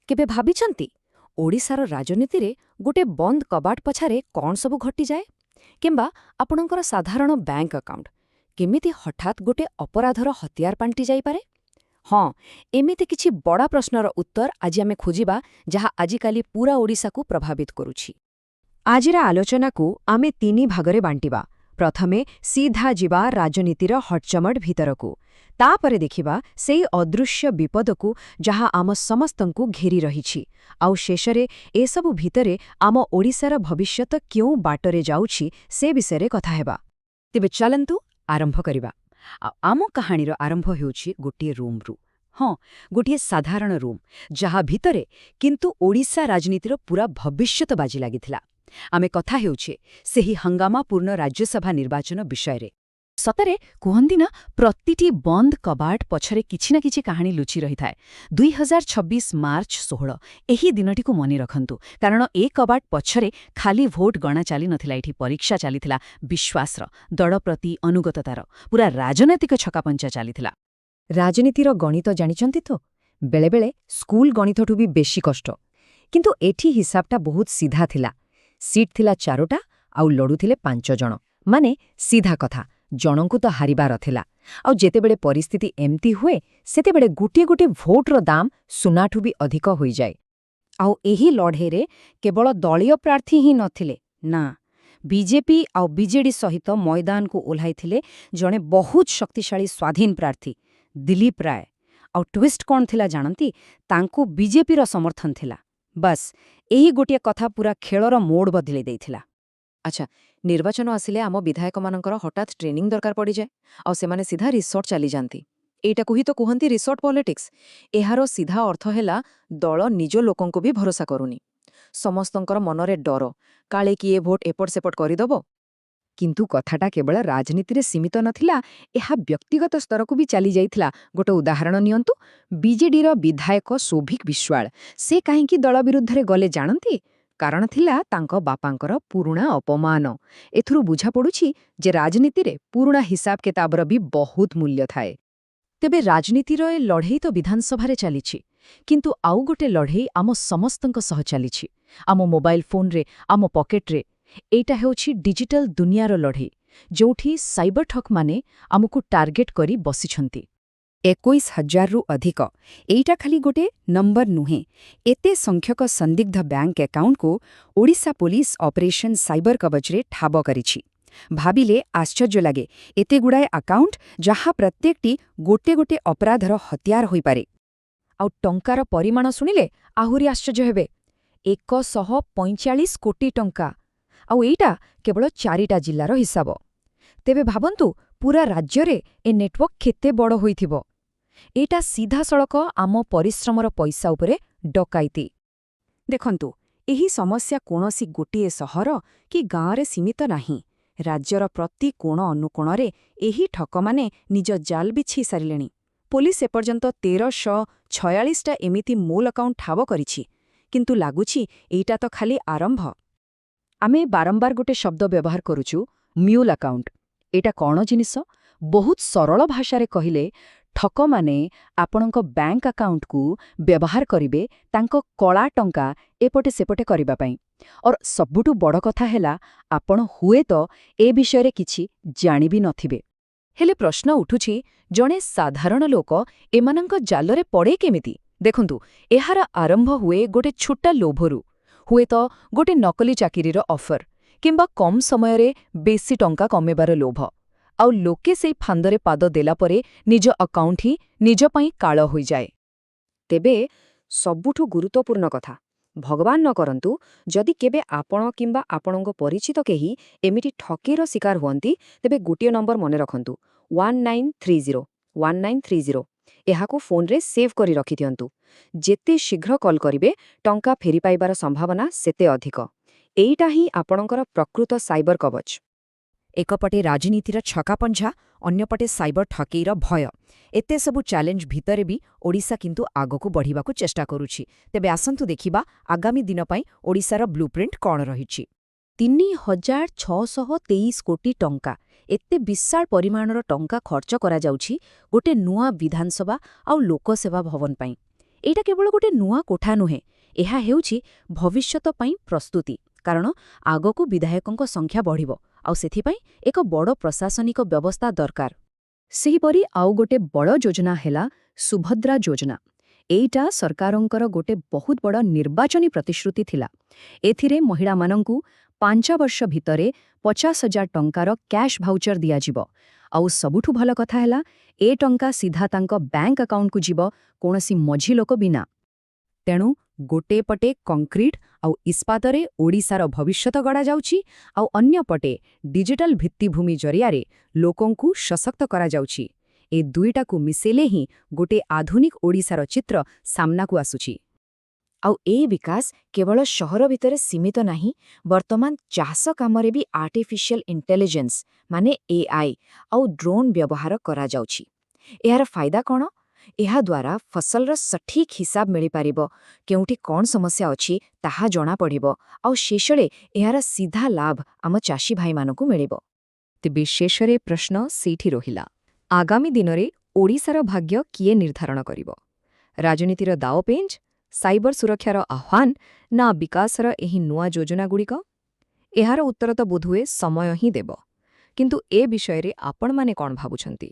କେବେ ଭାବିଛନ୍ତି ଓଡ଼ିଶାର ରାଜନୀତିରେ ଗୋଟେ ବନ୍ଦ କବାଟ ପଛରେ କ'ଣ ସବୁ ଘଟିଯାଏ? କିମ୍ବା ଆପଣଙ୍କର ସାଧାରଣ ବ୍ୟାଙ୍କ ଆକାଉଣ୍ଟ କେମିତି ହଠାତ୍ ଗୋଟେ ଅପରାଧର ହତିଆର ପାଲଟି ଯାଇପାରେ? ହଁ, ଏମିତି କିଛି ବଡ଼ ପ୍ରଶ୍ନର ଉତ୍ତର ଆଜି ଆମେ ଖୋଜିବା, ଯାହା ଆଜିକାଲି ପୂରା ଓଡ଼ିଶାକୁ ପ୍ରଭାବିତ କରୁଛି। ଆଜିର ଆଲୋଚନାକୁ ଆମେ ତିନି ଭାଗରେ ବାଣ୍ଟିବା। ପ୍ରଥମେ ସିଧା ଯିବା ରାଜନୀତିର ହଟଚମଟ ଭିତରକୁ। ତାପରେ ଦେଖିବା ସେଇ ଅଦୃଶ୍ୟ ବିପଦକୁ, ଯାହା ଆମ ସମସ୍ତଙ୍କୁ ଘେରି ରହିଛି। ଆଉ ଶେଷରେ ଏସବୁ ଭିତରେ ଆମ ଓଡ଼ିଶାର ଭବିଷ୍ୟତ କେଉଁ ବାଟରେ ଯାଉଛି, ସେ ବିଷୟରେ କଥା ହେବା। ତେବେ ଚାଲନ୍ତୁ ଆରମ୍ଭ କରିବା। ଆଉ ଆମ କାହାଣୀର ଆରମ୍ଭ ହେଉଛି ଗୋଟିଏ ରୁମ୍ରୁ। ହଁ, ଗୋଟିଏ ସାଧାରଣ ରୁମ୍, ଯାହା ଭିତରେ କିନ୍ତୁ ଓଡ଼ିଶା ରାଜନୀତିର ପୂରା ଭବିଷ୍ୟତ ବାଜି ଲାଗିଥିଲା। ଆମେ କଥା ହେଉଛେ ସେହି ହଙ୍ଗାମାପୂର୍ଣ୍ଣ ରାଜ୍ୟସଭା ନିର୍ବାଚନ ବିଷୟରେ। ସତରେ କୁହନ୍ତି ନା, ପ୍ରତିଟି ବନ୍ଦ କବାଟ ପଛରେ କିଛି ନା କିଛି କାହାଣୀ ଲୁଚି ରହିଥାଏ। 2026 ମାର୍ଚ୍ଚ 16, ଏହି ଦିନଟିକୁ ମନେ ରଖନ୍ତୁ, କାରଣ ଏ କବାଟ ପଛରେ ଖାଲି ଭୋଟ ଗଣା ଚାଲିନଥିଲା। ଏଠି ପରୀକ୍ଷା ଚାଲିଥିଲା ବିଶ୍ୱାସର, ଦଳ ପ୍ରତି ଅନୁଗତତାର। ପୁରା ରାଜନୈତିକ ଛକାପଞ୍ଚା ଚାଲିଥିଲା। ରାଜନୀତିର ଗଣିତ ଜାଣିଛନ୍ତି ତ? ବେଳେବେଳେ ସ୍କୁଲ ଗଣିତଠୁ ବି ବେଶୀ କଷ୍ଟ। କିନ୍ତୁ ଏଠି ହିସାବଟା ବହୁତ ସିଧା ଥିଲା। ସିଟ୍ ଥିଲା ଚାରୋଟା, ଆଉ ଲଢୁଥିଲେ ପାଞ୍ଚ ଜଣ। ମାନେ ସିଧା କଥା, ଜଣଙ୍କୁ ତ ହାରିବାର ଥିଲା। ଆଉ ଯେତେବେଳେ ପରିସ୍ଥିତି ଏମିତି ହୁଏ, ସେତେବେଳେ ଗୋଟିଏ ଗୋଟିଏ ଭୋଟର ଦାମ ସୁନାଠୁ ବି ଅଧିକ ହୋଇଯାଏ। ଆଉ ଏହି ଲଢ଼େଇରେ କେବଳ ଦଳୀୟ ପ୍ରାର୍ଥୀ ହିଁ ନଥିଲେ, ନା, ବିଜେପି ଆଉ ବିଜେଡି ସହିତ ମଇଦାନକୁ ଓହ୍ଲାଇଥିଲେ ଜଣେ ବହୁତ ଶକ୍ତିଶାଳୀ ସ୍ୱାଧୀନ ପ୍ରାର୍ଥୀ, ଦିଲ୍ଲୀପ ରାୟ। ଆଉ ଟ୍ୱିଷ୍ଟ କ'ଣ ଥିଲା ଜାଣନ୍ତି? ତାଙ୍କୁ ବିଜେପିର ସମର୍ଥନ ଥିଲା। ବାସ୍, ଏହି ଗୋଟିଏ କଥା ପୁରା ଖେଳର ମୋଡ଼ ବଦଳେଇ ଦେଇଥିଲା। ଆଚ୍ଛା, ନିର୍ବାଚନ ଆସିଲେ ଆମ ବିଧାୟକମାନଙ୍କର ହଠାତ୍ ଟ୍ରେନିଂ ଦରକାର ପଡ଼ିଯାଏ, ଆଉ ସେମାନେ ସିଧା ରିସୋର୍ଟ ଚାଲିଯାଆନ୍ତି। ଏଇଟାକୁ ହିଁ ତ କୁହନ୍ତି ରିସୋର୍ଟ ପଲିଟିକ୍ସ। ଏହାର ସିଧା ଅର୍ଥ ହେଲା, ଦଳ ନିଜ ଲୋକଙ୍କୁ ବି ଭରସା କରୁନି। ସମସ୍ତଙ୍କର ମନରେ ଡର, କାଳେ କିଏ ଭୋଟ ଏପଟ ସେପଟ କରିଦେବ। କିନ୍ତୁ କଥାଟା କେବଳ ରାଜନୀତିରେ ସୀମିତ ନଥିଲା, ଏହା ବ୍ୟକ୍ତିଗତ ସ୍ତରକୁ ବି ଚାଲିଯାଇଥିଲା। ଗୋଟେ ଉଦାହରଣ ନିଅନ୍ତୁ। ବିଜେଡିର ବିଧାୟକ ଶୋଭିକ ବିଶ୍ୱାଳ, ସେ କାହିଁକି ଦଳ ବିରୁଦ୍ଧରେ ଗଲେ ଜାଣନ୍ତି? କାରଣ ଥିଲା ତାଙ୍କ ବାପାଙ୍କର ପୁରୁଣା ଅପମାନ। ଏଥିରୁ ବୁଝାପଡ଼ୁଛି ଯେ ରାଜନୀତିରେ ପୁରୁଣା ହିସାବ କିତାବର ବି ବହୁତ ମୂଲ୍ୟ ଥାଏ। ତେବେ ରାଜନୀତିର ଏ ଲଢ଼େଇ ତ ବିଧାନସଭାରେ ଚାଲିଛି, କିନ୍ତୁ ଆଉ ଗୋଟେ ଲଢ଼େଇ ଆମ ସମସ୍ତଙ୍କ ସହ ଚାଲିଛି, ଆମ ମୋବାଇଲ ଫୋନରେ, ଆମ ପକେଟରେ। ଏଇଟା ହେଉଛି ଡିଜିଟାଲ ଦୁନିଆର ଲଢ଼େଇ, ଯେଉଁଠି ସାଇବର ଠକମାନେ ଆମକୁ ଟାର୍ଗେଟ କରି ବସିଛନ୍ତି। 21 ହଜାରରୁ ଅଧିକ, ଏଇଟା ଖାଲି ଗୋଟେ ନମ୍ବର ନୁହେଁ। ଏତେ ସଂଖ୍ୟକ ସନ୍ଦିଗ୍ଧ ବ୍ୟାଙ୍କ ଆକାଉଣ୍ଟକୁ ଓଡ଼ିଶା ପୋଲିସ ଅପରେସନ ସାଇବର କବଚରେ ଠାବ କରିଛି। ଭାବିଲେ ଆଶ୍ଚର୍ଯ୍ୟ ଲାଗେ, ଏତେ ଗୁଡ଼ାଏ ଆକାଉଣ୍ଟ, ଯାହା ପ୍ରତ୍ୟେକଟି ଗୋଟେ ଗୋଟେ ଅପରାଧର ହତିଆର ହୋଇପାରେ। ଆଉ ଟଙ୍କାର ପରିମାଣ ଶୁଣିଲେ ଆହୁରି ଆଶ୍ଚର୍ଯ୍ୟ ହେବେ, 145 କୋଟି ଟଙ୍କା। ଆଉ ଏଇଟା କେବଳ ଚାରିଟା ଜିଲ୍ଲାର ହିସାବ। ତେବେ ଭାବନ୍ତୁ, ପୁରା ରାଜ୍ୟରେ ଏ ନେଟୱର୍କ କେତେ ବଡ଼ ହୋଇଥିବ। ଏଇଟା ସିଧାସଳଖ ଆମ ପରିଶ୍ରମର ପଇସା ଉପରେ ଡକାଇତି। ଦେଖନ୍ତୁ, ଏହି ସମସ୍ୟା କୌଣସି ଗୋଟିଏ ସହର କି ଗାଁରେ ସୀମିତ ନାହିଁ। ରାଜ୍ୟର ପ୍ରତି କୋଣ ଅନୁକୋଣରେ ଏହି ଠକମାନେ ନିଜ ଜାଲ ବିଛେଇ ସାରିଲେଣି। ପୋଲିସ ଏପର୍ଯ୍ୟନ୍ତ 1346ଟା ଏମିତି ମ୍ୟୁଲ୍ ଆକାଉଣ୍ଟ ଠାବ କରିଛି। କିନ୍ତୁ ଲାଗୁଛି ଏଇଟା ତ ଖାଲି ଆରମ୍ଭ। ଆମେ ବାରମ୍ବାର ଗୋଟେ ଶବ୍ଦ ବ୍ୟବହାର କରୁଛୁ, ମ୍ୟୁଲ୍ ଆକାଉଣ୍ଟ। ଏଇଟା କ'ଣ ଜିନିଷ? ବହୁତ ସରଳ ଭାଷାରେ କହିଲେ, ଠକମାନେ ଆପଣଙ୍କ ବ୍ୟାଙ୍କ ଆକାଉଣ୍ଟକୁ ବ୍ୟବହାର କରିବେ ତାଙ୍କ କଳା ଟଙ୍କା ଏପଟେ ସେପଟେ କରିବା ପାଇଁ। ଅର ସବୁଠୁ ବଡ଼ କଥା ହେଲା, ଆପଣ ହୁଏତ ଏ ବିଷୟରେ କିଛି ଜାଣି ବି ନଥିବେ। ହେଲେ ପ୍ରଶ୍ନ ଉଠୁଛି, ଜଣେ ସାଧାରଣ ଲୋକ ଏମାନଙ୍କ ଜାଲରେ ପଡ଼େ କେମିତି? ଦେଖନ୍ତୁ, ଏହାର ଆରମ୍ଭ ହୁଏ ଗୋଟେ ଛୋଟ ଲୋଭରୁ। ହୁଏତ ଗୋଟେ ନକଲି ଚାକିରିର ଅଫର, କିମ୍ବା କମ୍ ସମୟରେ ବେଶୀ ଟଙ୍କା କମେଇବାର ଲୋଭ। ଆଉ ଲୋକେ ସେଇ ଫାନ୍ଦରେ ପାଦ ଦେଲା ପରେ ନିଜ ଆକାଉଣ୍ଟ ହିଁ ନିଜ ପାଇଁ କାଳ ହୋଇଯାଏ। ତେବେ ସବୁଠୁ ଗୁରୁତ୍ୱପୂର୍ଣ୍ଣ କଥା, ଭଗବାନ ନ କରନ୍ତୁ, ଯଦି କେବେ ଆପଣ କିମ୍ବା ଆପଣଙ୍କ ପରିଚିତ କେହି ଏମିତି ଠକେଇର ଶିକାର ହୁଅନ୍ତି, ତେବେ ଗୋଟିଏ ନମ୍ବର ମନେ ରଖନ୍ତୁ, 1930, 1930। ଏହାକୁ ଫୋନ୍ରେ ସେଭ୍ କରି ରଖିଦିଅନ୍ତୁ। ଯେତେ ଶୀଘ୍ର କଲ୍ କରିବେ, ଟଙ୍କା ଫେରି ପାଇବାର ସମ୍ଭାବନା ସେତେ ଅଧିକ। ଏଇଟା ହିଁ ଆପଣଙ୍କର ପ୍ରକୃତ ସାଇବର କବଚ। ଏକପଟେ ରାଜନୀତିର ଛକାପଞ୍ଝା, ଅନ୍ୟପଟେ ସାଇବର ଠକେଇର ଭୟ। ଏତେ ସବୁ ଚ୍ୟାଲେଞ୍ଜ ଭିତରେ ବି ଓଡ଼ିଶା କିନ୍ତୁ ଆଗକୁ ବଢ଼ିବାକୁ ଚେଷ୍ଟା କରୁଛି। ତେବେ ଆସନ୍ତୁ ଦେଖିବା, ଆଗାମୀ ଦିନ ପାଇଁ ଓଡ଼ିଶାର ବ୍ଲୁପ୍ରିଣ୍ଟ କ'ଣ ରହିଛି। 3623 କୋଟି ଟଙ୍କା, ଏତେ ବିଶାଳ ପରିମାଣର ଟଙ୍କା ଖର୍ଚ୍ଚ କରାଯାଉଛି ଗୋଟେ ନୂଆ ବିଧାନସଭା ଆଉ ଲୋକସେବା ଭବନ ପାଇଁ। ଏଇଟା କେବଳ ଗୋଟେ ନୂଆ କୋଠା ନୁହେଁ, ଏହା ହେଉଛି ଭବିଷ୍ୟତ ପାଇଁ ପ୍ରସ୍ତୁତି। କାରଣ ଆଗକୁ ବିଧାୟକଙ୍କ ସଂଖ୍ୟା ବଢ଼ିବ, ଆଉ ସେଥିପାଇଁ ଏକ ବଡ଼ ପ୍ରଶାସନିକ ବ୍ୟବସ୍ଥା ଦରକାର। ସେହିପରି ଆଉ ଗୋଟେ ବଡ଼ ଯୋଜନା ହେଲା ସୁଭଦ୍ରା ଯୋଜନା। ଏଇଟା ସରକାରଙ୍କର ଗୋଟେ ବହୁତ ବଡ଼ ନିର୍ବାଚନୀ ପ୍ରତିଶ୍ରୁତି ଥିଲା। ଏଥିରେ ମହିଳାମାନଙ୍କୁ 5 ବର୍ଷ ଭିତରେ 50,000 ଟଙ୍କାର କ୍ୟାଶ୍ ଭାଉଚର ଦିଆଯିବ। ଆଉ ସବୁଠୁ ଭଲ କଥା ହେଲା, ଏ ଟଙ୍କା ସିଧା ତାଙ୍କ ବ୍ୟାଙ୍କ ଆକାଉଣ୍ଟକୁ ଯିବ, କୌଣସି ମଝି ଲୋକ ବିନା। ତେଣୁ ଗୋଟିଏ ପଟେ କଂକ୍ରିଟ୍ ଆଉ ଇସ୍ପାତରେ ଓଡ଼ିଶାର ଭବିଷ୍ୟତ ଗଢ଼ାଯାଉଛି, ଆଉ ଅନ୍ୟପଟେ ଡିଜିଟାଲ ଭିତ୍ତିଭୂମି ଜରିଆରେ ଲୋକଙ୍କୁ ସଶକ୍ତ କରାଯାଉଛି। ଏ ଦୁଇଟାକୁ ମିଶେଇଲେ ହିଁ ଗୋଟିଏ ଆଧୁନିକ ଓଡ଼ିଶାର ଚିତ୍ର ସାମ୍ନାକୁ ଆସୁଛି। ଆଉ ଏ ବିକାଶ କେବଳ ସହର ଭିତରେ ସୀମିତ ନାହିଁ। ବର୍ତ୍ତମାନ ଚାଷ କାମରେ ବି ଆର୍ଟିଫିସିଆଲ ଇଣ୍ଟେଲିଜେନ୍ସ ମାନେ ଏଆଇ ଆଉ ଡ୍ରୋନ୍ ବ୍ୟବହାର କରାଯାଉଛି। ଏହାର ଫାଇଦା କ'ଣ? ଏହାଦ୍ୱାରା ଫସଲର ସଠିକ୍ ହିସାବ ମିଳିପାରିବ, କେଉଁଠି କ'ଣ ସମସ୍ୟା ଅଛି ତାହା ଜଣାପଡ଼ିବ, ଆଉ ଶେଷରେ ଏହାର ସିଧା ଲାଭ ଆମ ଚାଷୀ ଭାଇମାନଙ୍କୁ ମିଳିବ। ତେବେ ଶେଷରେ ପ୍ରଶ୍ନ ସେଇଠି ରହିଲା, ଆଗାମୀ ଦିନରେ ଓଡ଼ିଶାର ଭାଗ୍ୟ କିଏ ନିର୍ଦ୍ଧାରଣ କରିବ? ରାଜନୀତିର ଦାଓପେଞ୍ଚ, ସାଇବର ସୁରକ୍ଷାର ଆହ୍ୱାନ ନା ବିକାଶର ଏହି ନୂଆ ଯୋଜନାଗୁଡ଼ିକ? ଏହାର ଉତ୍ତର ତ ବୋଧହୁଏ ସମୟ ହିଁ ଦେବ। କିନ୍ତୁ ଏ ବିଷୟରେ ଆପଣମାନେ କ'ଣ ଭାବୁଛନ୍ତି?